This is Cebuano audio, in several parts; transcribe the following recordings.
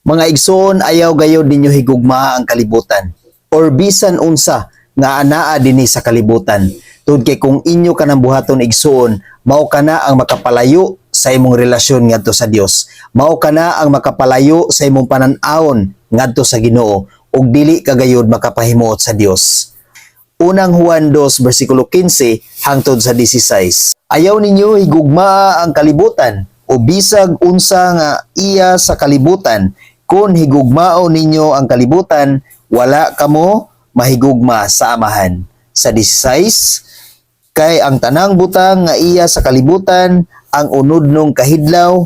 Mga igsoon, ayaw gayod ninyo higugmaa ang kalibutan or bisan unsa nga anaa dinhi sa kalibutan. Tungod kay kung inyo kanang buhaton, igsoon, mao kana ang makapalayo sa imong relasyon ngadto sa Dios. Mao kana ang makapalayo sa imong panan-awon ngadto sa Ginoo ug dili ka gayod makapahimuot sa Dios. Unang Juan 2 versikulo 15 hangtod sa 16. Ayaw ninyo higugmaa ang kalibutan o bisag unsa nga iya sa kalibutan. Kung higugmaon ninyo ang kalibutan, wala kamo mahigugma sa Amahan. Sa 16, kay ang tanang butang nga iya sa kalibutan, ang unudnong kahidlaw,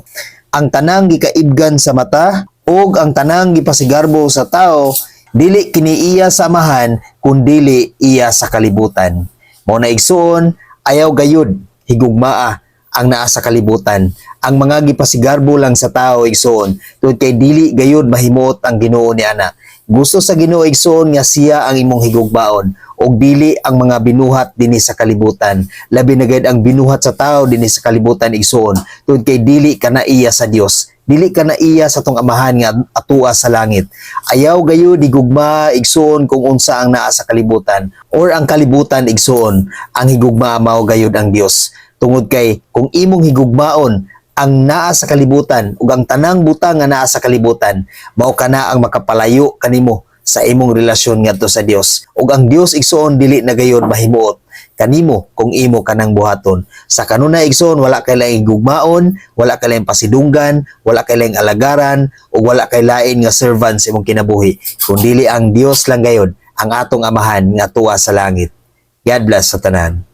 ang tanang gikaibgan sa mata, ug ang tanang gipasigarbo sa tao, dili kini iya sa Amahan, kundili iya sa kalibutan. Mao na, igsoon, ayaw gayud higugmaa ang naa sa kalibutan, ang mga gipasigarbo lang sa tao, igsoon, tungod kay dili gayud mahimuot ang Ginoo ni ana. Gusto sa Ginoo, igsoon, nga siya ang imong higugmaon ug dili ang mga binuhat dinhi sa kalibutan, labi na gayud ang binuhat sa tao dinhi sa kalibutan, igsoon, tungod kay dili kana iya sa Dios, dili kana iya sa atong Amahan nga atua sa langit. Ayaw gayud higugma, igsoon, kung unsa ang naa sa kalibutan or ang kalibutan, igsoon. Ang higugma mao gayud ang Dios, tungod kay kung imong higugmaon ang naa sa kalibutan ug ang tanang butang nga naa sa kalibutan, mao kana ang makapalayo kanimo sa imong relasyon ngadto sa Dios. Ug ang Dios, igsoon, dili na gayud mahimuot kanimo kung imo kanang buhaton. Sa kanunay, igsoon, wala kay laing gugmaon, wala kay laing pasidunggan, wala kay laing alagaran ug wala kay lain nga servant sa imong kinabuhi kun dili ang Dios lang gayud, ang atong Amahan nga tuwa sa langit. God bless sa tanan.